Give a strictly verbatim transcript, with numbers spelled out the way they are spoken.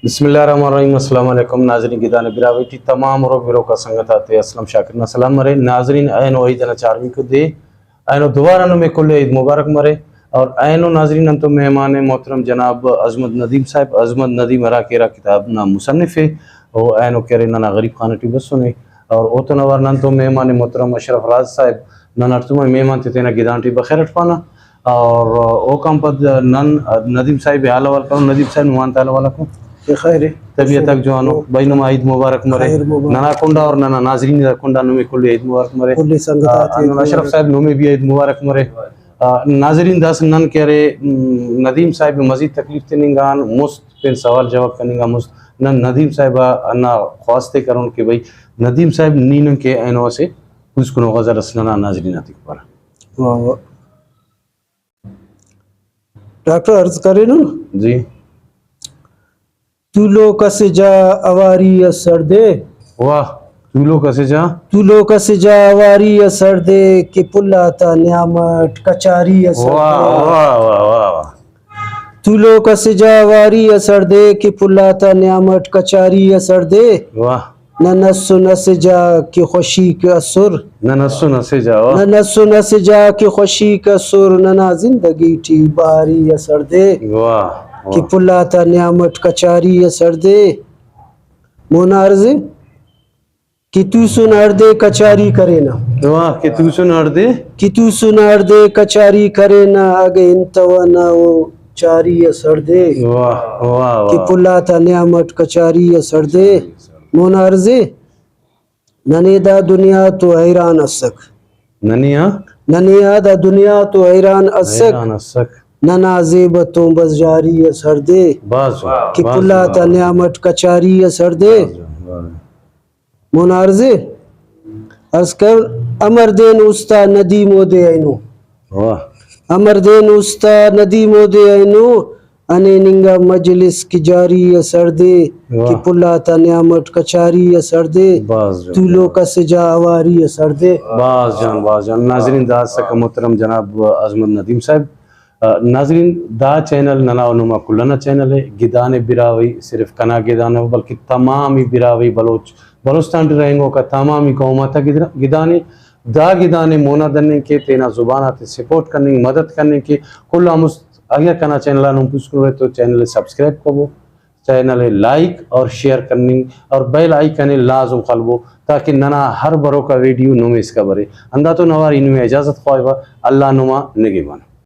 بسم اللہ الرحمن الرحیم۔ السلام علیکم ناظرین، گدان براہوئی ٹی تمام ہروک بروکا سنگت آتے اسلم شاکر نا سلام مرے۔ ناظرین، اینو عید ئنا چارمیکو دے، اینو دوبارہ نمے کل عید مبارک مرے۔ اور اینو ناظرین، ننتون مہمان محترم جناب عظمت ندیم صاحب، عظمت ندیم ہرا کہ ارا کتاب نا مصنف ءِ، او اینو کہ ارے ننا غریب خان ٹی بسنے، اور اوتون اوار ننتون مہمان محترم اشرف راز صاحب نن ہڑتوما مہمان تے تینا گدان ٹی بخیر اٹ پانہ۔ اور اوکان پد نن ندیم صاحب ءِ حال احوال کرون۔ ندیم صاحب، نمان تا حال احوال اکو؟ بخیر ءِ۔ طبیعت آک جوانو؟ بھائی، نما عید مبارک مرے۔ خیر مبارک۔ ننا کنڈا اور ننا ناظرین نا کنڈا نمے کل عید مبارک مرے۔ کل سنگت آ، آتے ہندن اشرف صاحب، نمے بھی عید مبارک مرے۔ آ، ناظرین، داسہ نن کہ ارے، م، ندیم صاحب ءِ مزید تکلیف تننگ آن مست پین سوال جواب کننگ آن مست نن ندیم صاحب آ ہندا خواست ءِ کرون کہ بھئی، ندیم صاحب، نی نن کہ اینو اسہ پوسکنو غزل اس ننا ناظرین آتیکو پارہ۔ واہ واہ۔ ڈاکٹر عرض کرینن۔ جی۔ تولوک اسہ جا اواری اس ہڑدے۔ واہ، تولوک اسہ جا۔ تولوک اسہ جا اواری اس ہڑدے کہ پھل آتا نیام اٹ کچاری اس ہڑدے۔ واہ، واہ، واہ، واہ، واہ۔ تولوک اسہ جا اواری اس ہڑدے کہ پھل آتا نیام اٹ کچاری اس ہڑدے۔ واہ۔ نن اسن اسہ جا کہ خوشیک اسر۔ نن اسن اسہ جا، واہ۔ نن اسن اسہ جا کہ خوشیک اسر، ننا زندگی ٹی باری اس ہڑدے۔ واہ، واہ۔ کہ پھل آتا نیام اٹ کچاری اس ہڑدے۔ مونا عرض ءِ کہ توسن ہڑدے کچاری کرینہ۔ واہ، کہ توسن ہڑدے۔ کہ توسن ہڑدے کچاری کرینہ، اگہ ہنتونہ او چاری اس ہڑدے۔ واہ، واہ، واہ۔ کہ پھل آتا نیام اٹ کچاری اس ہڑدے۔ مونا عرض ءِ ننے دا دنیا تو حیران اسک۔ ننے آ؟ ننے آ دا دنیا تو حیران اسک۔ حیران اسک۔ ننا زیب اتون بس جاری اس ہڑدے۔ بس، کہ بس، پھل آتا بس۔ نیام اٹ کچاری اس ہڑدے۔ بس، بس۔ مونا عرض ءِ عرض کر، امر دین استا ندیم اودے اینو۔ واہ۔ امر دین استا ندیم اودے اینو، ہنین انگا مجلس کہ جاری اس ہڑدے، واہ۔ کہ پھل آتا نیام اٹ کچاری اس ہڑدے، بس جان۔ تولوک اسہ جا اواری اس ہڑدے۔ بس جان، بس جان۔ ناظرین، دا اسکہ محترم جناب عظمت ندیم صاحب۔ آ، ناظرین، دا چینل ننا و نما کل ئنا چینل ءِ، گدان براہوئی، صرف کنا گدان ءِ، بلکہ تمام ہی براہوئی بلوچ، بلوچستان ٹی رہینگوکا تمام ہی قوم آتا گدرا-، گدان ءِ۔ دا گدان ءِ مونا دننگ کے، تینا زبان آتے سپورٹ کننگ، مدد کننگ کے۔ کل آن مست اگہ کنا چینل آ نم پوسکنو تو چینل ءِ سبسکرائب کبو، چینل ءِ لائک اور شیئر کننگ اور بیل آئیکن ءِ لازم خلبو، تاکہ ننا ہر بروکا ویڈیو نمے اسکا برے۔ ہندا تو نوار ای نمے اجازت خواہوہ، اللہ نما نگہبان۔